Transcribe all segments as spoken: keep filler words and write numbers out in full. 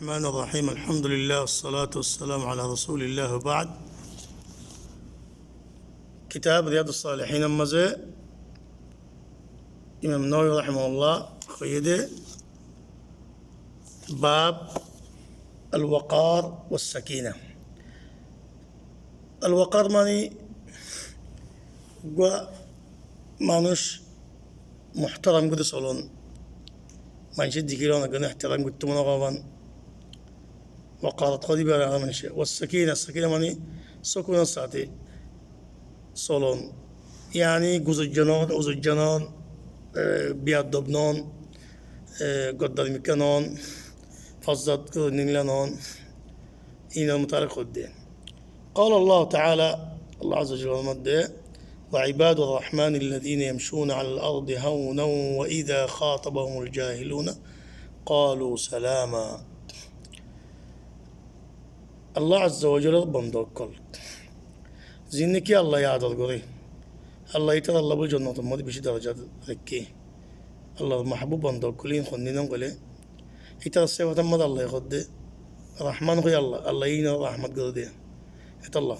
الرحمن الرحيم. الحمد لله والصلاة والسلام على رسول الله وبعد. Kitab Riyadus Salihin or mazé Imam Nawawi rahimahullah hoiyé dé, bab al-waqar was-sakina. Al-waqar mani uggwá manúic muhtaram gorí solon, maincé dekíle onekkán ehtiram goittó mone hoó. Waqarot hoó dé ibáre maincé. Was-sakina, sakina mani sukunor sáte solon. Yáni guzujja no on, uzujja no on, e, biyadob no on, e, goddar mikká no on, fozzat gorí ningla no on. Inor mutaallek hoó dé. قال الله تعالى, Allah azza wa jalla formar dé, وعباد الرحمن الذين يمشون على الأرض هونا وإذا خاطبهم الجاهلون قالوا سلاما. Allah azza wa jallar bonda ókkol, ziín niki Allaye ador goré, Allaye ítarallá bóli jonnotor modé beci doroja raikké. Allar mahbub bonda ókkol ín hondilla hoilé, ítarar sefot or modé Allaye hoó dé, Rahman hoi Allah, Allaye ínoré rahmot goré dé. Étolla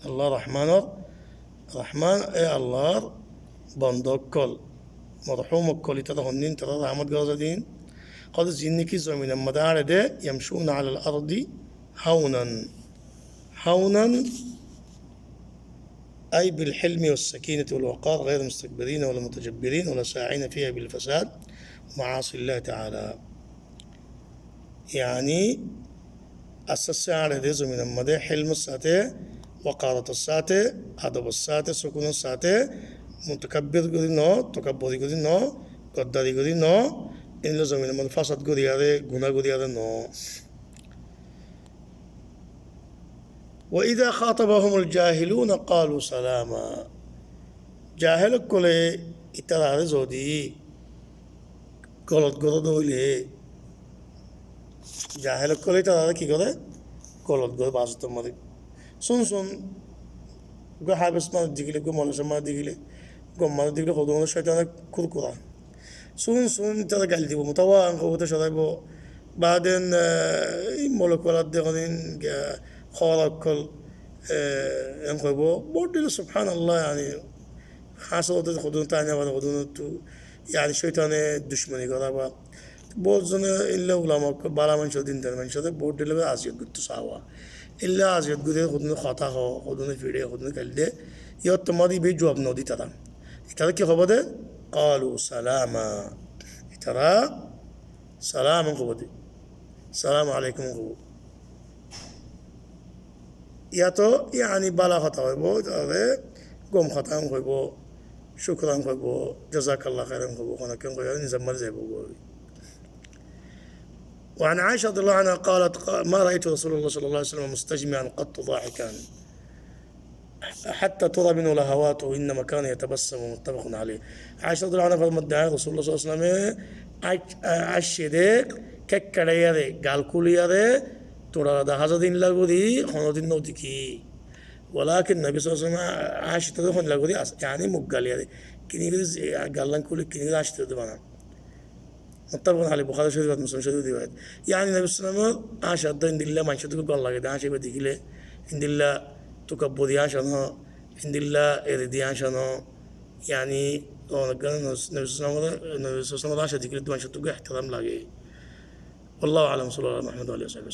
Allah Rahmanor, Rahman e Allar bonda ókkol, morhum ókkol, ítará hondilla, ítará rahmot goré dé. Hoó dé ziín niki zominor modé áñçe dé, يمشون على الأرض هونا. هونا أي بالحلم والسكينة والوقار، غير مستكبرين ولا متجبرين ولا ساعين فيها بالفساد ومعاصي الله تعالى. Yáni, asté asté áñçe dé zominor modé, hilmor sáte, waqarotor sáte, adobor sáte, sukunor sáte, mutakabbir gorí no, takabburi gorí no, goddari gorí no, endilla zominor modé fasad gorí aré, guná gorí aré no. وإذا خاطبهم الجاهلون قالوا سلاما. Jahil ókkolé ítararé zodi golot goré dé óile, jahil ókkolé ítararé ki goré? Golot goré, bazotor modé. Sun sun, uggwá háfes manúic dekíle, uggwá moulovi sáb manúic dekíle, gom manúic dekíle, hodún hodún cóitane kurkura. Sun sun, ítará gail dibo, mutawa en hoibo, te códaibo. Baden, eh, ei molok walar de hodún, eh, hóra ókkol, eh, en hoibo. Bout dile, subhanallah, yáni, hásolote hodún táina fare, hodún tu, yáni, cóitane ducmoni gora ba. Bout zone illa ulama ókkol, bála manúic, dindar manúic, bout dile aziyot goittó sawa. Illa aziyot gorí hodún hotá hoó, hodún fiçe, hodún gail de. Iyót mazé íba zuab no di tará. Ítará ki hoibo de? Qalu salama. Ítará salam hoibo de. Salamu alaikum hoibo. Iyót, yáni, bála hotá hoibo, tará gom hotá hoibo, cúkuran hoibo, jazakallah khairan hoibo, honó ken hoibo, nizam mazé zaibo goi. وعن عائشة رضي الله عنها قالت: قا-، ما رأيت رسول الله صلى الله عليه وسلم مستجمعا قط ضاحكا حتى ترى منه لهواته، إنما كان يتبسم، متفق عليه. Aisha radiyallahu anha formar de, Rasulullah sallallahu alaihi wasallam e aic-, a-, aiccé de, kekkeçaiyére, gal kúliyére, tuñçara dahá za de endilla gorí honódin no dekí. Walakin Nabi sallallahu alaihi wasallam aiccé de honódilla gorí as-, yáni muk galiyére, kini gorí, a, gallan kúli, kini gorí aiccé de bana. Muttafaqun alaih, Bukhari Sharif ar Muslim Sharif or riwayat. Yáni Nabi sallallahu alaihi wasallam or aiccé de endilla maincór gom lage de, aiccé íba dekíle, endilla tukabburi aiccé no, endilla eri di aiccé no, yáni, Nabi sallallahu alaihi wasallam or, Nabi sallallahu alaihi wasallam or aiccé dekíle maincór ehtiram lage. والله أعلم، وصلى الله على محمد وعلى آله وصحبه وسلم.